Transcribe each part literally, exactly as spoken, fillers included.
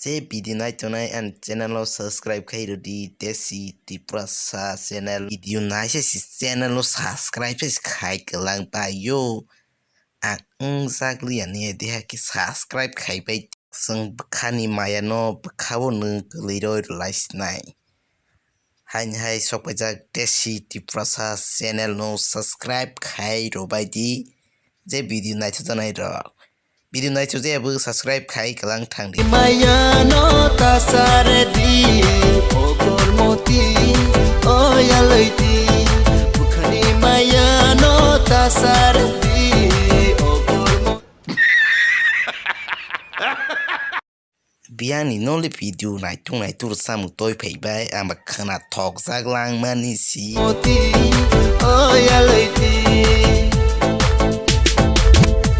Je video naitongnai ani channel o subscribe khai rwdi, Desi Tiprasa channel. Video naisai si channel o subscribe se khai kwlang bai yo. Ang wngjakliya ni deha khe subscribe khai bai. Chwng bwkhani maya no bwkha o nwng kwlwi roi rwlai sinai. Haini hai sok paijak Desi Tiprasa channel no subscribe khai rwbai di. Je video naithojaknai rok. Video naithojakya bo subscribe khai kwlang thang di. Maya no ta sare di, o Kormoti, o yaloi di. Bwkhani maya no ta sare di, o Kormoti. Biyani nole video naitung naitung samung toi phai bai, ama khwna thokjak langmani si. Moti, o yaloi di.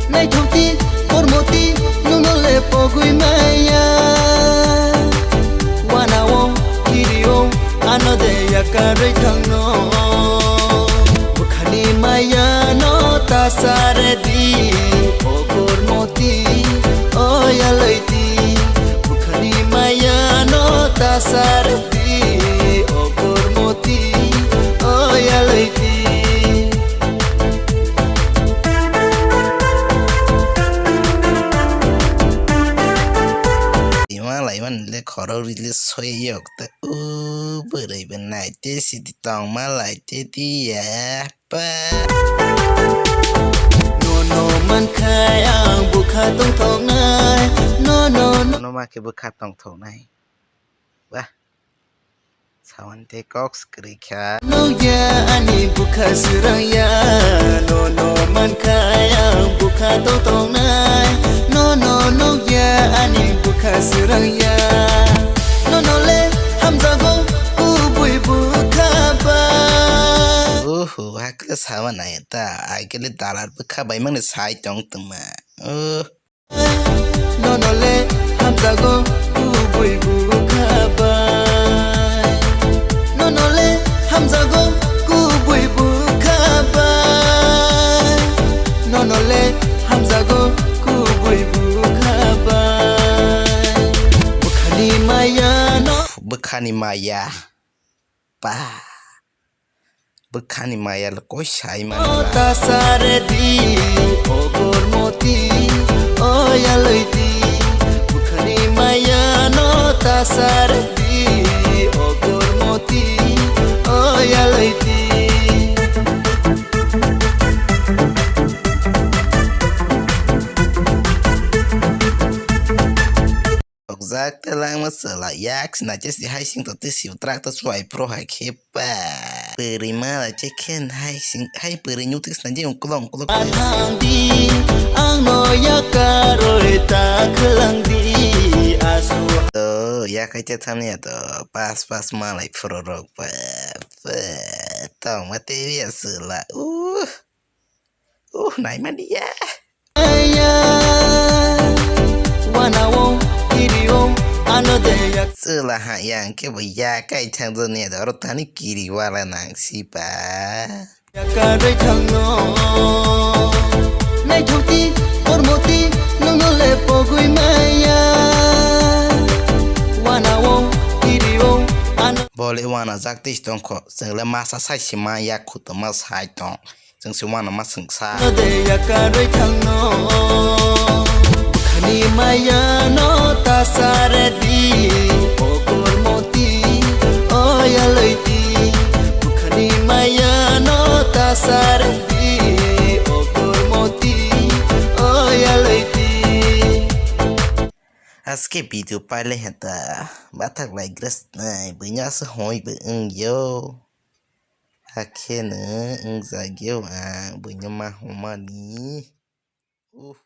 Naithok di, Kormoti, nwng nole pogwi maya. Wana o, kiri o, ano de yakarwi thangno. Bwkhani maya no ta sare di, o Kormoti, o yaloi di. Bwkhani maya no ta sare di, o Kormoti, o yaloi di. Ima laimani le khorok rili soi yok ta, o bwrwi bo naite sidi tongma laite diya. Pa. Nono mankhai ang bwkha tongthoknai. Nono, no. Nono ma khe bwkha tongthoknai. Wah. Sawan tei kok swkri kha. Nukya ani bwkha swrangya. Nono mankhai ang bwkha tongthoknai. Nono nukya ani bwkha swrangya. Nono le hamjago kubui bwkha ba. Uhu, hakhe sama nai ta, agele dalar bwkha bai mangni sai tong tongma. Uh. Nono le hamjago kubui bwkha bai. Nono le hamjago kubui bwkha bai. Nono le hamjago kubui bwkha bai. Bwkhani maya no. Bwkhani maya. Ba. Bwkhani maya le koi sai mani ba. Ta sare di, o Kormoti, o yaloi di. Bwkhani maya no ta sare di, o Kormoti, o yaloi di. Rokjak telangma chwla yak sina je si hai sing to twi si utrak to chuai phuru hai khe pa. Pwrwi ma la je khe hai sing hai pwrwi nyu twi sina je ungkulok ungkulok. Athang di, ang no yakaroi ta khwlang di, asu. To yakai te thani ya to pas pas malai phuru rok pa. Pa. Tong ma te ya chwla. Uh. Uh, naimani ya. Ya, wana o, kiri o, ano de ya. Chwla ha yang khe bo ya kai thang do ne do ro tani kiri wala nang si ba. Ya ka dai thang no. Nai thoti, Kormoti, nung no le pogui maya. Wana o, kiri o, ano. Bole wana jak tis tong kho, chwla masa sai si ma ya khu to ma sai tong. Chwng se uanama chwngsa. Node yakarwi thangno, bwkhani maya no ta sare di, o Kormoti, o yalwi di. Bwkhani maya no ta sare di, o Kormoti, o yalwi di. Aske video pailai heta, bathak lai gres nai, buino asa hoi bo wng yo. Hakhe no wngjakyo ang buino ma hwnmani. Uff.